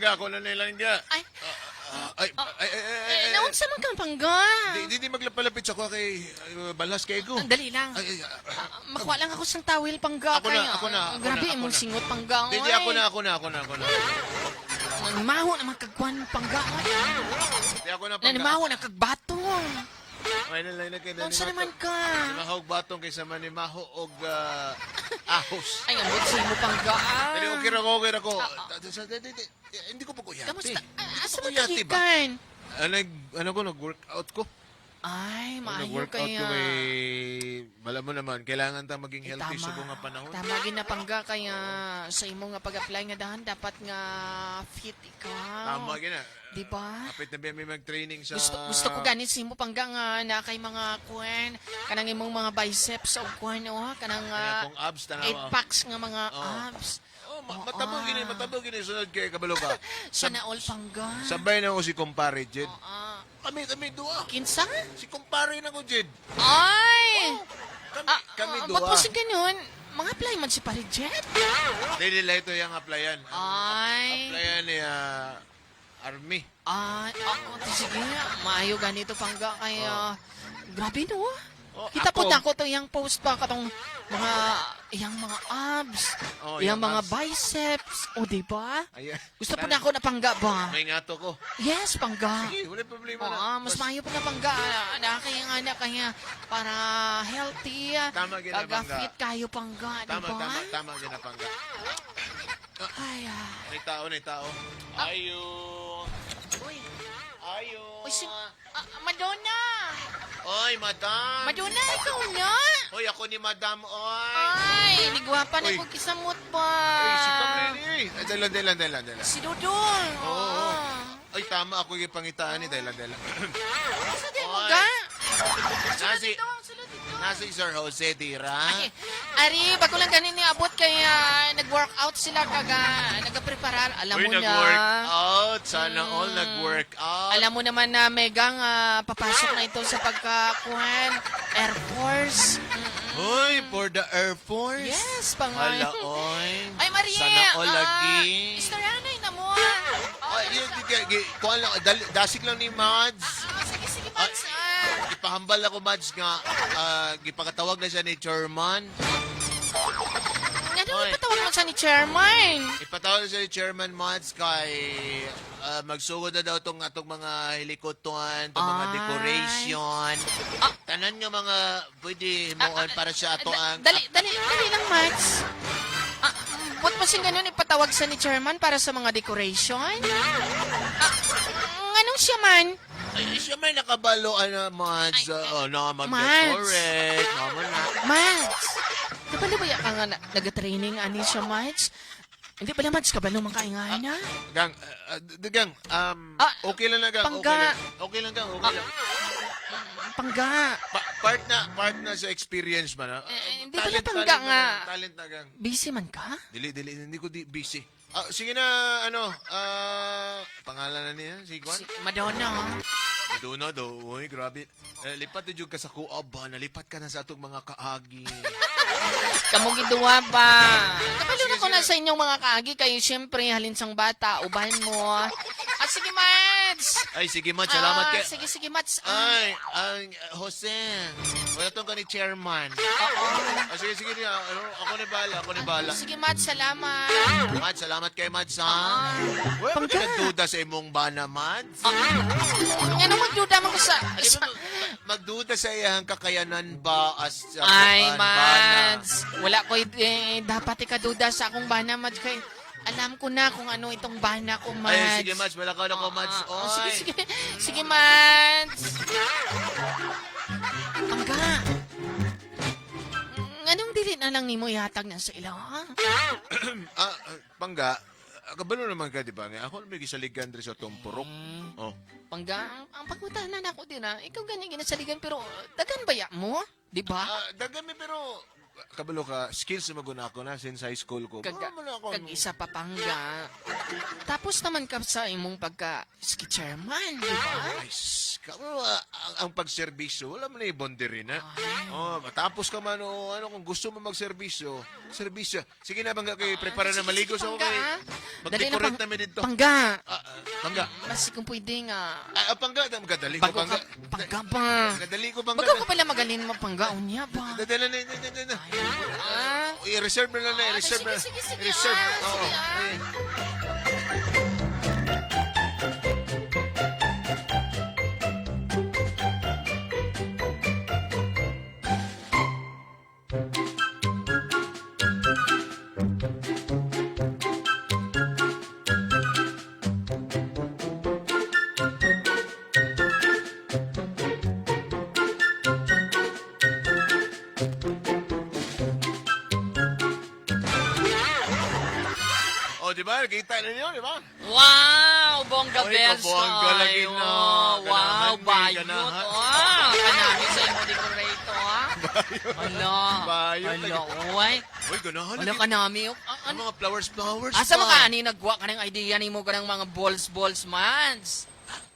Pangga, ako na nilang ga. Ay, Ay, ay, ay, ay, ay, eh, ay. naunsa man kang, Pangga? Di, di, di maglapalapit sa ko kay ay, balas kay ko. Ang dali lang. Ay, ay, ay. Ah, makuha lang ako sa tawil, Pangga. Ako na, kaya, ako na, ah, ako grabe, na, ako imong na. singot, Pangga. Di, di, oy. ako na, ako na, ako na, ako na. Nanimaho na magkagwan, Pangga. Oy. Di, ako na, Pangga. Nanimaho na kagbato. Ay, nalay na kay Unsa naman ka? Nimahog batong kaysa manimaho og ahos. Ay, ambot sa imo, Pangga. Ah. Dali, okay ra ko, okay ra ko. Di, di, di, hindi ko pa kuyati. Kamusta? Hindi Ah, ko asa pa man kuyati ba? kagikan? Ah, ano ko, nag-workout ko. Ay, maayo Nag-workout kaya. ko kay. Bala mo naman, kailangan ta maging Eh, healthy sa nga panahon. Tama gid na, Pangga, kaya sa imo nga pag-apply nga dahan dapat nga fit ikaw. Tama gina. Di ba? Kapit na ba may mag-training sa. Gusto gusto ko ganit sa imo, Pangga, nga na kay mga kuen kanang imong mga biceps o kuen oh kanang Kaya kung abs, tanawa. eight packs nga mga Oo. abs. Oh, matabo Oo. gini, matabo gini. Sunod kay kabalo ka. Sana all, Pangga. Sabay na ako si kumpare, Jed. Ah, Kami, kami dua. kinsa? Si kumpare na ko, Jed. Ay! Kami, Ah, kami ah, dua. ba't mo si ganun? Mga apply man si Parijet? Dili lang ito yung applyan. Ay. Applyan ni Army. Ay, ah, oh, sige, maayo ganito, Pangga, kaya grabe no. Oh, Kita po ako- na ako to iyang post pa katong mga iyang mga abs, Oh, iyang iyang mga abs. biceps, o di ba? Ayan. Gusto po na ako na Pangga ba? May ngato ko. Yes, Pangga. Sige, wala problema na. Oo, mas maayo pa na, Pangga. Na kaya nga na kaya para healthy. Tama gina, Kaga Pangga. fit kayo, Pangga, di Tama, ba? tama, tama gina, Pangga. Ay, ah. May tao, may tao. Ayo. Uy, Ayo. uy, si, ah, Madonna! Oy, madam. Madonna, ikaw na! Oy, ako ni madam, oy. Ay, nigwapa na Uy. ko kisamot ba? Oy, si Kamreni. Ay, dala, dala, dala, dala. Si Dudong. Oo. Oo. Ay, tama ako yung pangitaan ni Dala, dala. Sa di mo Oy. ga? Nasi, Dito, sulod dito. nasi Sir Jose Dira. Ay, Ari, bago lang ganin ni abot kaya nag-workout sila kaga nagapreparar. Alam Uy, mo na. nag-workout. Sana all nag-workout. Alam mo naman na mega nga papasok na ito sa pagkakuhan Air Force. Uy, for the Air Force. Yes, pangay. Hala, oy. Ay, Maria! Sana all lagi. Istoryanay na mo. Ah. Ay, yun, kuha lang, dasig lang ni Mads. Ah, sige, sige, Mads. Ah. Ipahambal ako, Mads, nga, gipakatawag na siya ni Chairman. Nga doon Oy. ipatawag man sa ni Chairman. Ipatawag na siya ni Chairman, Mads, kay magsugod na daw tong atong mga helikotuan, tong mga Ay. decoration. Tanan nga mga pwede himuon para sa ato ang. Dali, dali, dali lang, Mads. Ah, ba't mo siyang ganun ipatawag sa ni Chairman para sa mga decoration? Ah, anong siya man? Ay, siya may nakabalo, ano, Mads. Ay, Oh, na mag-decorate. Mama na. Mads! Kabalo ba ka nga nag-training ani siya, Mads? Hindi pala, Mads, kabalo man kaingahan na? Gang, gang, Ah, okay lang na, gang. Pangga. Okay lang, okay lang, gang, okay lang. Pangga. Part na sa experience man, ah. Eh, hindi pala, Pangga, talent na, nga. gang, talent na, gang. Busy man ka? Dili, dili, hindi ko di busy. Ah, sige na, ano, pangalan na niya, si Juan? Si Madonna, ha? Doon na daw, uy, grabe. Eh, lipat na jud ka sa kuab ba? Nalipat ka na sa atong mga kaagi. Kamu giduwa ba? Kabalo Sige, na ko na sige. sa inyong mga kaagi kayo siyempre halin sang bata, uban mo. Ah, sige, Mads! Ay, sige ma, salamat Ah, kay. sige, sige, Mads. Ah, Ay, ang Jose. Wala tong ka ni chairman. Oo. Ah, sige, sige, niya. Ano, ako ni bala, ako ni bala. Sige, Mads, salamat. Mads, salamat kay Mads, ha? Ah. Wala ba Pangga. nagduda sa imong bana, Mads? Ah, ano magduda man ko sa... Di ba magduda sa iyang kakayanan ba as sa Ay, kuan, bana? Mads. Wala ko eh, dapat ikaduda sa akong bana, Mads. Kay, alam ko na kung ano itong bana ko, Mads. Ay, sige, Mads. Wala ka na ko, Mads. Ah, ah, Oy. sige, sige. Sige, Mads. Pangga. Anong dili na lang nimo ihatag na sa ila, ha? Ah, ah, Pangga, kabalo naman ka, di ba? Nga, ako na may gisaligan diri sa tumpurok. Oh. Pangga, ang pagmutanan ako din, ha? Ikaw ganyan ginasaligan, pero dagan baya mo? Di ba? Ah, dagami pero Kabalo ka, skills na maguna ako na since high school ko. Kag, Wala man ako. kag isa pa, pangga. Tapos naman ka sa imong pagka ski chairman, di ba? Ay, ang pagserbisyo, wala man na boundary na. Oh, matapos ka man o ano, kung gusto mo magserbisyo, serbisyo. Sige na, bangga kay prepara Ah, na sige, maligo sige, sa pangga, okay. ah. Dali na, Mag-decorate namin dito. Pangga. Ah, ah, pangga. Mas kung pwede nga. Ah, ah, pangga, gadali ko Bago pangga. ka, pangga ba? Gadali ko pangga. Bago ka pala magaling mo, pangga, unya ba? Dadala na, na, na, na, na. Ah, I-reserve na lang na, Ah, i-reserve sige, na. sige, sige, I-reserve. ah, Oo. sige, ah. Eh. Oh, di ba? Nakita na niyo, di ba? Wow! Bongga Oy, bells kabongga lagi na. Oh, wow, Ganahan, may bayot. ganahan. Oh, kanami sa imo decorator, ah. Ala. Bayot Ala, lagi. oy. Uy, ganahan. Ala lagi. kanami. Ah, Ang ano? mga flowers, flowers Asa pa. man ka ani nagwa ka ng idea nimo ka ng mga balls balls mans?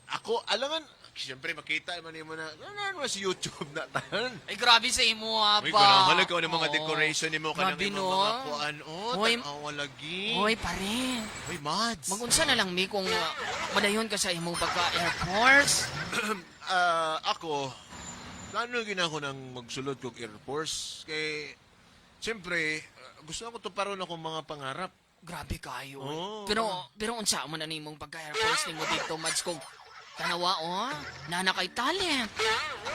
Ako, alangan, siyempre makita man nimo na, ano ano sa YouTube na tanan. Ay grabe sa imo ah, Uy, ba. ganahan ka ng mga Oo. decoration nimo kanang Grabe, imong no? mga kuan. Oh, Hoy. tan-awa lagi. Hoy, pare. Uy, Mads. Magunsa na lang mi kung madayon ka sa imong pagka Air Force. Ah, ako, plano gina ako ng magsulod kog Air Force. Kay, siyempre, gusto ako tuparon akong mga pangarap. Grabe kayo. Eh. Oo. Pero pero unsa man na nimong pagka Air Force nimo dito Mads kung tanawa oh, nana kay talent.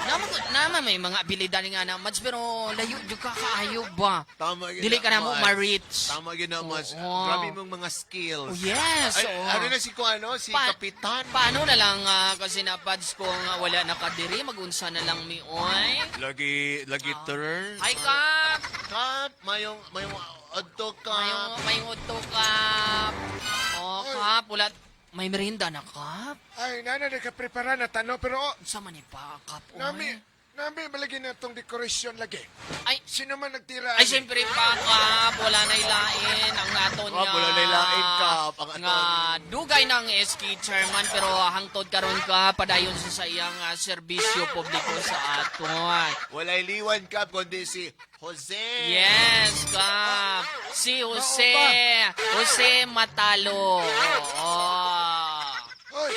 Nama nama may mga abilidad nga na Mads pero layo jud ka kaayo ba. Tama gina, Dili ka na mo Mads. ma-reach. Tama gina, Mads. Oo. Grabe mong mga skills. Oh, yes. Ay, oo. ano na si ko ano? Si Kapitan. Paano na lang kasi napads ko nga wala na kadiri magunsa na lang mi oy. Lagi, lagi turn. Ay kap. Kap, mayong, mayong, adto kap. Mayong mayong udto kap. Oh, kap, wala may merienda na kap. Ay, nana, nagka-prepara na tano, pero oh, Unsa man ni pa kap oy? nami, nami malagi na itong decoration lagi. Ay, Sino man nagtira? Ay, ani? siyempre pa, Kap. Wala na ilain. Ang aton Kap, nga... wala na ilain, Kap. Ang aton- Nga dugay ng SK chairman, pero hangtod karon ka, padayon sa iyang serbisyo publiko sa aton. Walay liwan, Kap, kundi si Jose. Yes, Kap. Si Jose. Jose Matalo. Oo. Hoy,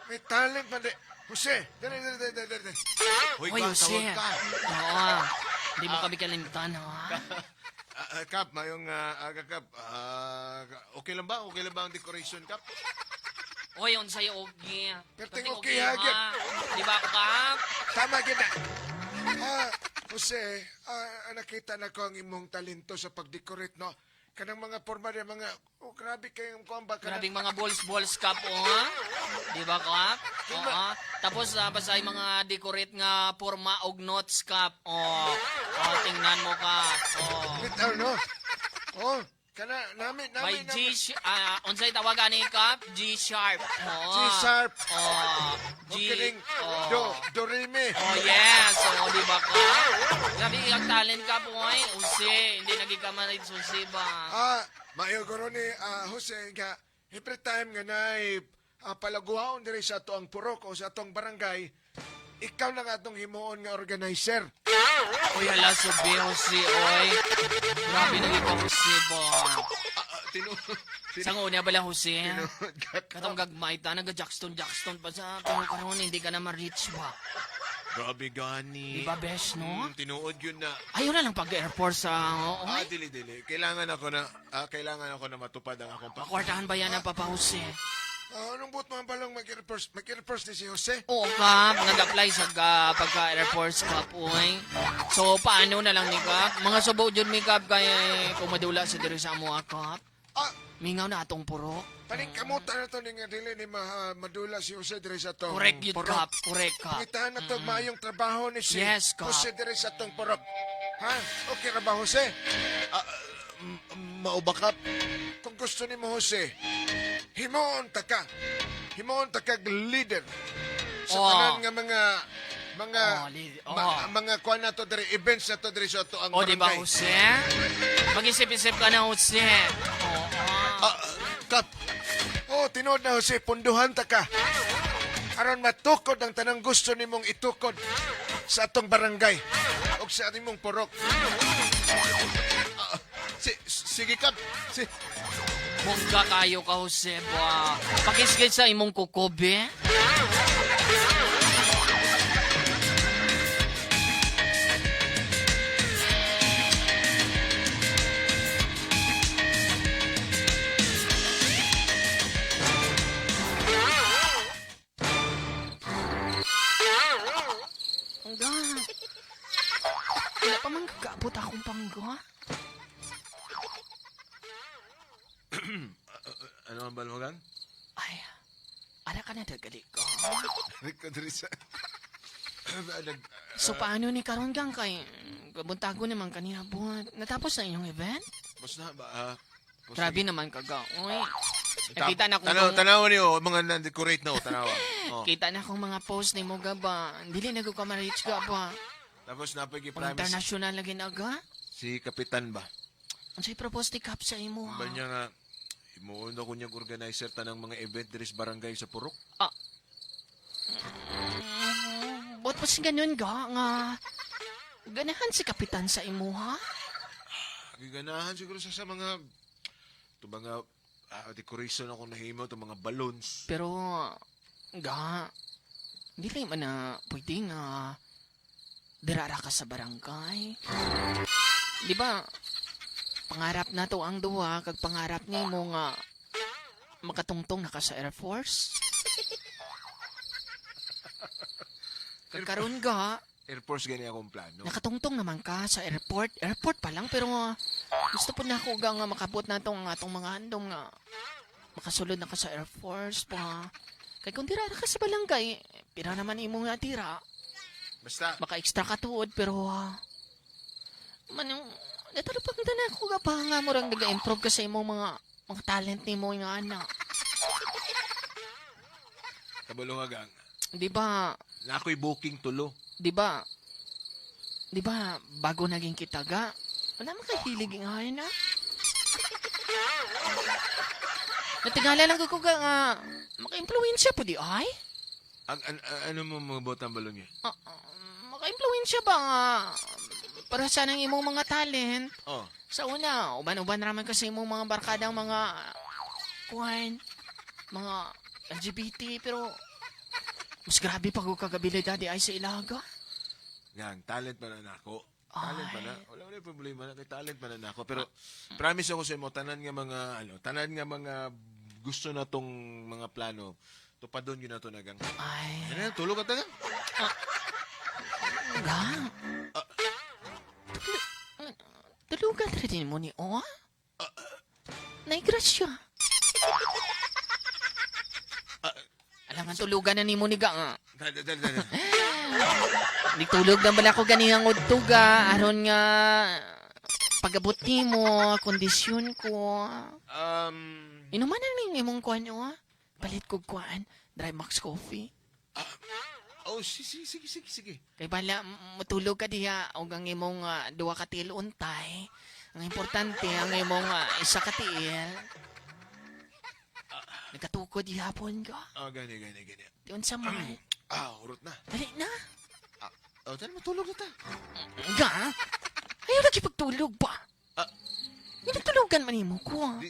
may talent man di. Jose, dali, dali, dali, dali, dali. Hoy, Hoy, Kap, Jose. tawag ka. Oo. Hindi mo kami kalimtan, ha? Ah, ah, Kap, mayong aga, Kap. Ah, okay lang ba? Okay lang ba ang decoration, Kap? Oy, unsay okay. Perting okay, ha, gyud. Di ba, Kap? Tama gid na. Ah, Jose, nakita na ko ang imong talento sa pag-decorate, no? Kanang mga forma niya, mga, oh, grabe kayong kuan ba? Kanang, Grabing mga balls-balls cup, oh, ha? Di ba, Kap? Oo. Tapos, basta yung mga decorate nga forma og notes, Kap. Oh. Oh, tingnan mo, Kap. Oh. Bitaw, no? Oh, kana, nami, nami, May nami. G, unsay tawag ani, Kap? G sharp. Oh. G sharp. Oh. G. O kining, Oh. do, do, re, mi. Oh, yes. Oh, di ba, Kap? Grabe ang talent, Kap, oy. Use. Hindi nagikamanid susi ba? Ah, maayo guro ni Jose nga every time nga naay palaguhaon diri sa ato ang purok o sa atong barangay, ikaw lang atong himuon nga organizer. Uy, hala, subi, Jose, oy. Grabe nagikaw, Jose, ba? Ah, ah, Sa nguna bala, Jose? Tinuod ka, Kap. Katong gagmay ta, naga-Jackson, Jackson pa sa pero karon hindi ka na ma-reach ba? Grabe gani. Di ba, besh, no? Mm, tinuod yun na. Ayaw na lang pag-Air Force sa... Oo, Ah, dili, dili. Kailangan ako na matupad ang akong Makwartahan ba yan ang Papa Jose? Ah, anong buot mo ang balong mag-Air Force? Mag-Air Force ni si Jose? Oo, Kap. Nag-apply sa pagka-Air Force Cup, uy. So, paano na lang ni Kap? Mga subo dyan mi, Kap, kay kung madula sa diri sa amoa, Kap. Ah, Mingaw na atong puro. paningkamutan na to ni nga dili ni madula si Jose diri sa atong Correct yun, purok. Kap. Correct, Kap. Pangitaan na to maayong trabaho ni si Yes, Kap. Jose diri sa atong purok. Ha? Okay ra ba, Jose? Ah, mauba, Kap? Kung gusto ni mo, Jose, himuon ta ka. Himuon ta kag leader sa Oh. tanan nga mga Mga Oh, oh. mga kuan na to diri, events na to diri sa ato ang O, di ba, barangay. Jose? Mag-isip-isip ka na, Jose. Oo. Ah, Kap, Oh, tinuod na Jose, punduhan ta ka. Aron matukod ang tanang gusto nimong itukod sa atong barangay o sa imong purok. Sige, Kap. Si, Bongga kayo ka, Jose, ba? Pakisgit sa imong kukobe. Pangga. Wala pa man kagaabot akong pangga. Ano ang balwagan? Ay, ara ka na dagali ko. Ko diri sa So paano ni karon gang kay kabuntago naman kaniya buhat. Natapos na inyong event? Basta ba? Basta Grabe naman kaga. Uy. Nakita na kong Tanawa niyo, mga na-decorate na, oh, tanawa. Oh. Kita na akong mga post ni mo ba. Dili na ko ka ma-reach ga ba. Tapos napay Pang gi-promise international na ginaga. si Kapitan ba? Unsay propose ni Cap sa imo ha? Ba niya nga, imuon ako niyang organizer tanang mga event diri sa barangay sa Purok. Ba't pas ganun ga nga? Ganahan si Kapitan sa imo ha? Giganahan siguro sa mga ito mga decoration ako nahimo, ito mga balloons. Pero ga dili man na pwede nga dirara ka sa barangay. Di ba? Pangarap na to ang duha kag pangarap nimo nga makatungtong na ka sa Air Force. Kag karon ga, Air Force gani akong plano. nakatungtong naman ka sa airport. Airport pa lang pero gusto po na ako ga nga makabot na tong atong mga handom nga makasulod na ka sa Air Force pa. Kay kung tira ka sa balangay, pira naman imo nga tira. Basta, Maka extra ka tuod pero manong natalupag na ako ga pa nga murang naga-improve ka sa imong mga talent nimo nga anak. kabalo nga gang. Di ba? Na ako'y booking tulo. Di ba? Di ba bago naging kita ga? Wala man kahilig nga na. Natingala lang ko ga nga maka-impluwensya po di ay? Ang, ano mo mga botang balon niya? Maka-impluwensya ba nga para sa nang imong mga talent? Oh, Sa una, uban-uban raman kasi imong mga barkadang mga kuan, mga LGBT pero mas grabe pa ko kagabilidad di ay sa ilaga. gang, talent man na ako. Talent man na. Ay. Wala wala problema na kay talent man na ako. Pero promise ako sa imo tanan nga mga ano, tanan nga mga gusto na tong mga plano. Tupadon yun na to na gang. Ay, Ano na, tulog ka tagang. ga. Tulugan rin mo ni Oa? Naigrasya. Alam nga tulugan na ni mo ni ga nga. Dali, dali, dali. Nitulog na bala ko ganihang udto ga. Aron nga pagabot ni mo, kondisyon ko. Inuman na ning imong kuan o. Palit kog kuan, Dry Max Coffee. Oh, sige, sige, sige, sige. Kay bala matulog ka diha og ang imong duha ka tiil untay. Ang importante ang imong isa ka tiil. Nagkatukod gihapon ka. Oh, gani, gani, gani. Di unsa man. Urot na. Dali na. Oh, dali, matulog na ta. Ga. Ayaw lagi pagtulog ba? Ginatulugan man nimo ko. Di,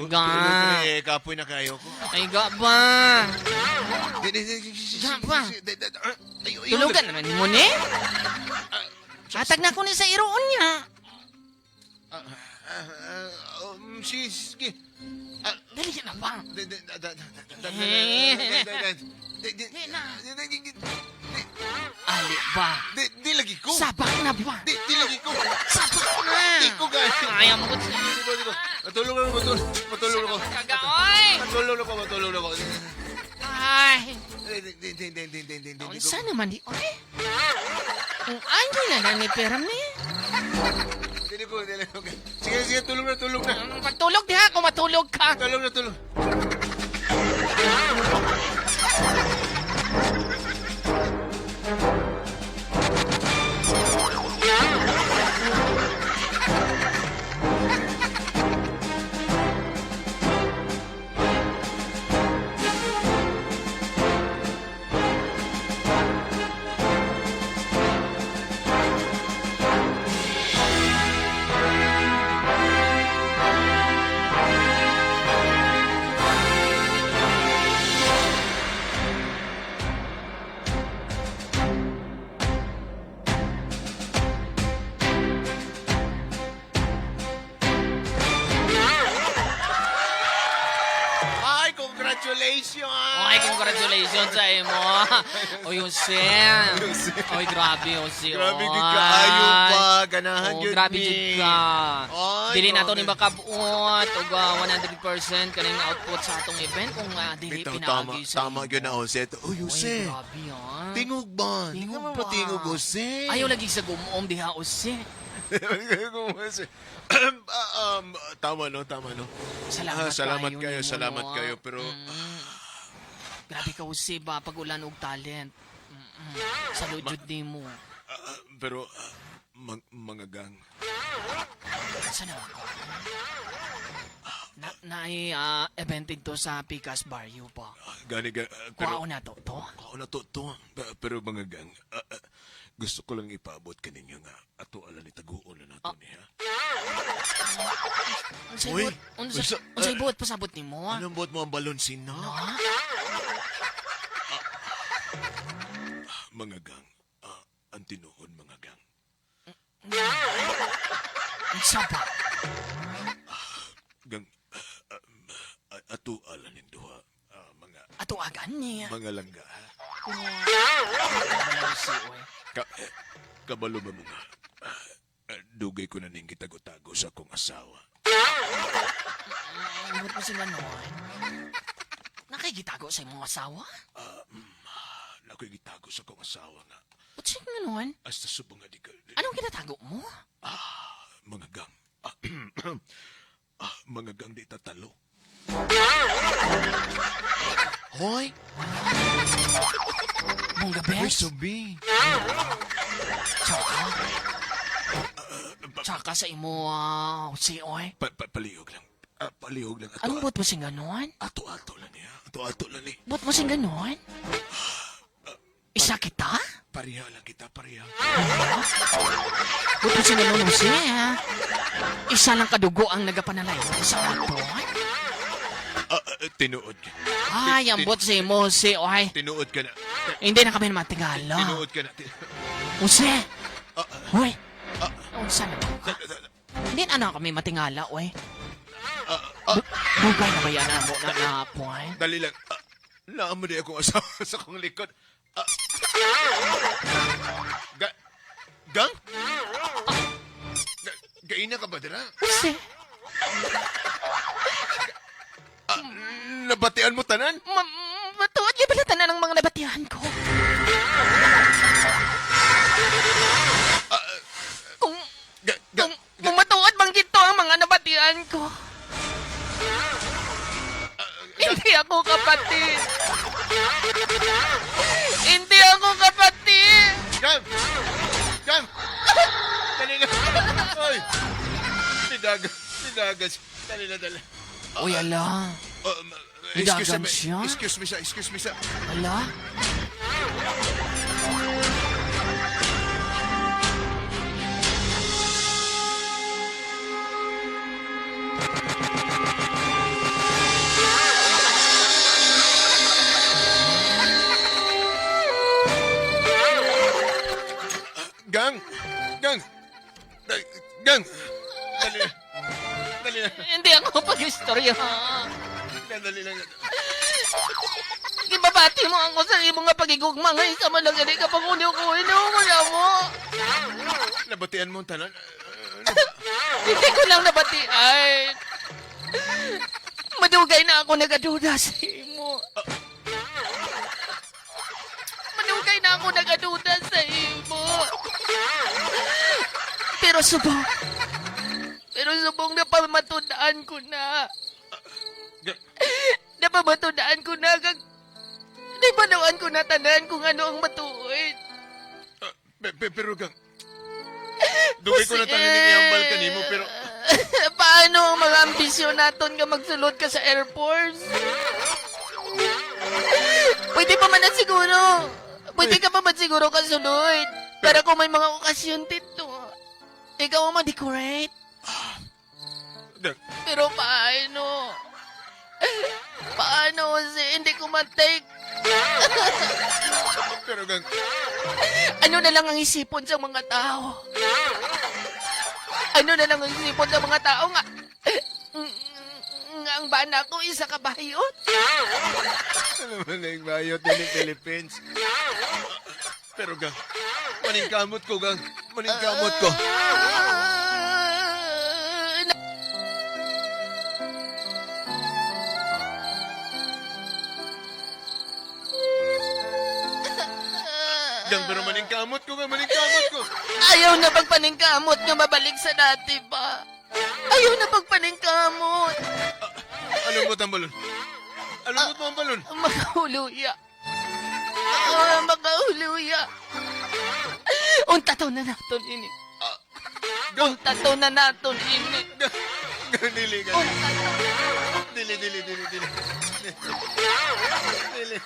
Ga. tulog na eh, kapoy na kayo ko. Ay ga ba? Di, di, di, di, di, Ga ba? di, di, di, ayo, ayo. Tulugan naman nimo ni. Hatag na ko ni sa iroon niya. Sige, sige. Dali na ba? Di, di, da, da, da, da, da, da, da, da, da, di, di, Di na. di, di, di, di, Ali ba? di, di lagi ko. Sabak na ba? Di, di lagi ko. Sabak na! Di ko gani. Ayaw mo ko. Di ko, di ko. Matulog ako, matulog, matulog ako. Kagaoy! Matulog ako, matulog ako. Ay! Di, di, di, di, di, di, di, di, di ko. Unsa naman di? Oy! Ang anyo na lang ni Permi. Di ko, di ko. Sige, sige, tulog na, tulog na. Pagtulog diha, kung matulog ka. Tulog na, tulog. Congratulations! Oy, congratulations sa imo. Oy, Jose. Jose. Oy, grabe, Jose. Grabe Oy. gud kaayo pa. Ganahan Oh, gyud grabe mi. jud ka. Ay, Dili na to grabe. ni makabuot og 100% kaning output sa atong event kung dili Bitaw, tama, pinaagi sa tama imo. gyud na Jose. Uy, Oy, Jose. grabe ah. Tingog ba? Di ka Tingog man ba? matingog, Jose. Ayaw lagi sa gumuom diha, Jose. Jose. Tama no, tama no. Salamat, Ah, salamat kayo kayo, nimo, salamat no? kayo, pero Grabe ka, Jose ba? Pag ulan og talent. Salud jud nimo. Pero mga gang. Sana ako? Na, naay event dito sa Pikas Barrio ba? Gani ga, pero Kuwao na to to? Kuwao na to to. Pero mga gang, gusto ko lang ipaabot kaninyo nga ato ala ni taguon na nato niya. Unsay Uy, buot? Unsay unsay buot pasabot nimo? Anong buot mo ang balon sina? Ha? Mga gang, ang tinuod mga gang. Unsa ba? Gang, ato ala ning duha, mga Ato agan niya. mga langga. Ha? Balaw si oy. Kabalo ba mga? Dugay ko na ning gitago-tago sa akong asawa. Buot mo sila noon. Nakikitago sa imong asawa? Nakoy gitago sa akong asawa nga. Ba't siya nga noon? Hasta subong nga di ka, Anong ginatago mo? Mga gang. Mga gang di tatalo. Hoy! Mong gabi? Hoy, subi! Tsaka? Tsaka sa imo, si oy. Palihog lang. Palihog lang. Ato, Anong buot mo sing ganon? ato, ato lang niya. Ato, ato lang ni. Buot mo sing ganon? Isa kita? Pareha lang kita, pareha. Buot mo sing ganon, Jose, ha? Isa lang kadugo ang nagapanalay sa aton. Tinuod ka. Ay, ang buot si imo, Jose, oy. Tinuod ka na. Hindi na kami matigala. Tinuod ka na. Jose! Hoy! Unsa na ba ka? Hindi na na kami matingala, oy. Dugay na ba yan ang na na, point? Dali lang. Naamo di akong asawa sa akong likod. Gang? Gaina ka ba dira? Jose! Nabatian mo tanan? Matuod yung pala tanan ng mga nabatihan ko. Kung, kung, kung matuod bang gito ang mga nabatian ko. Hindi ako kapatid. Hindi ako kapatid. Gang! Gang! Dali na. Ay! Nidaga. Nidagas. Dali na, dali. Uy, ala. Excuse Nidagan me. siya? Excuse me, sir. Excuse me, sir. Ala? Gang! Gang! Gang! Dali na. Dali na. Hindi ako pag-istorya. Dali lang. Ibabati mo ako sa imong nga pagigugma nga isa man lang gani ka pag-uliw ko. Ino ko na mo. Nabatian mo ang tanan? Hindi ko lang nabatian. Madugay na ako nagaduda sa imo. Madugay na ako nagaduda sa imo. Pero subong, pero subong napamatudaan ko na. Napamatudaan ko na. Kag, napamatudaan ko na tanan kung ano ang matuod. Pero gang, dugay ko na tanan ni iyambal kanimo pero Paano ang mga ambisyon naton nga magsulod ka sa Air Force? Pwede pa man na siguro. Pwede ka pa man siguro kasulod. Para kung may mga okasyon dito, ikaw ang ma-decorate. Gang, Pero paano? Paano kasi hindi ko ma-take? pero gang, Ano na lang ang isipon sa mga tao? Ano na lang ang isipon sa mga tao nga? Nga nga ang bana ko isa ka bayot. Ano man na yung bayot din ng Philippines? Pero gang, maningkamot ko, gang. Maningkamot ko. Ah, Gang, pero maningkamot ko, gang. Maningkamot ko. Ayaw na pagpaningkamot nga mabalik sa dati ba? Ayaw na pagpaningkamot. Anong mo tambalon? Anong mo tambalon? Makahuluya. Ah, makahuluya. Unta to na naton ini. Gang, Unta to na naton ini. gang, gang, dili, gang. Unta to. Dili, dili, dili, dili. Dili.